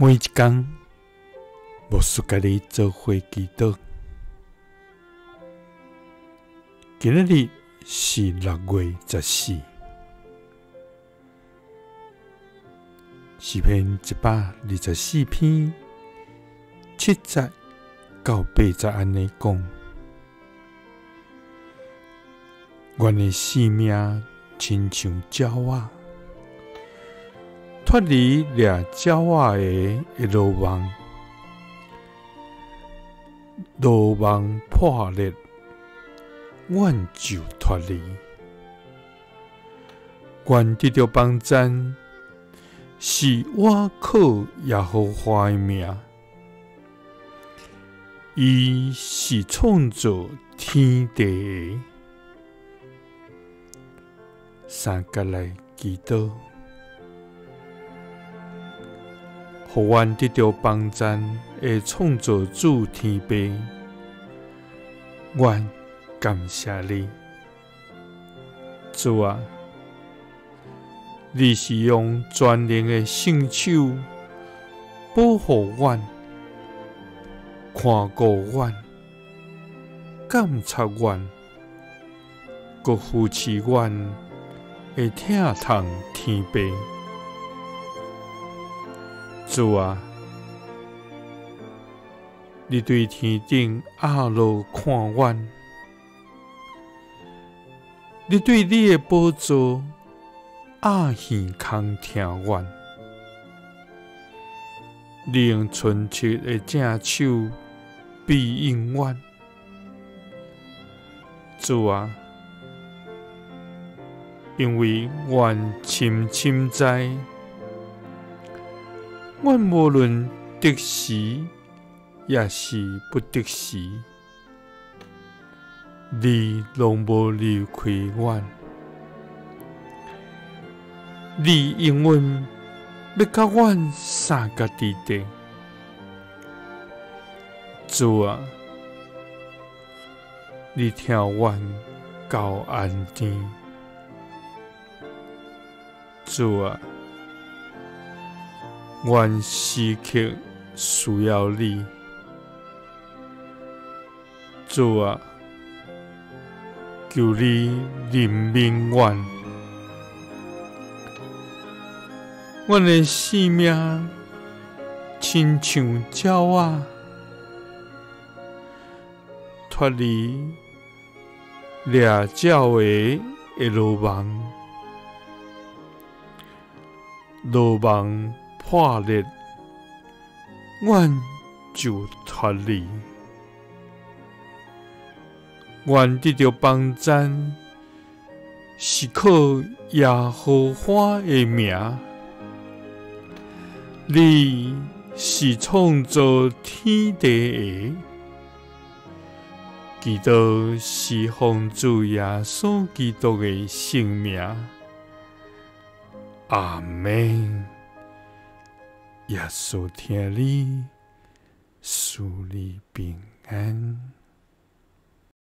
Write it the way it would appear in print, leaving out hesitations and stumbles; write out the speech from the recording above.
每一工，牧师佮你做伙祈祷。今仔日是6月14，诗篇124篇7节到8节按呢讲：阮的性命亲像鸟仔，脫離掠鳥仔的羅網，羅網破裂，阮就脫離。阮得著幫贊，是倚靠耶和華的名。伊是創造天地的。三佮來祈禱。予阮得著幫贊的創造主天父，阮感謝你，主啊，你是用全能的聖手保護阮、看顧阮、監察阮，閣扶持阮的疼痛天父。主啊，你對天頂壓落看阮，你對你的寶座壓耳空聽阮，你用純潔的正手庇蔭阮。主啊，因為阮深深知，阮無論得時，抑是不得時，你攏無離開阮。你永遠欲佮阮相佮佇底。主啊，你聽阮到安天。主啊，阮時刻需要你。主啊，求你憐憫阮，阮的性命親像鳥仔，脫離掠鳥的羅網，羅網破裂，阮就脫離。阮得著幫贊，是靠耶和華的名。你是創造天地的，祈禱是奉主耶穌基督的聖名。阿們。耶穌疼你，賜你平安。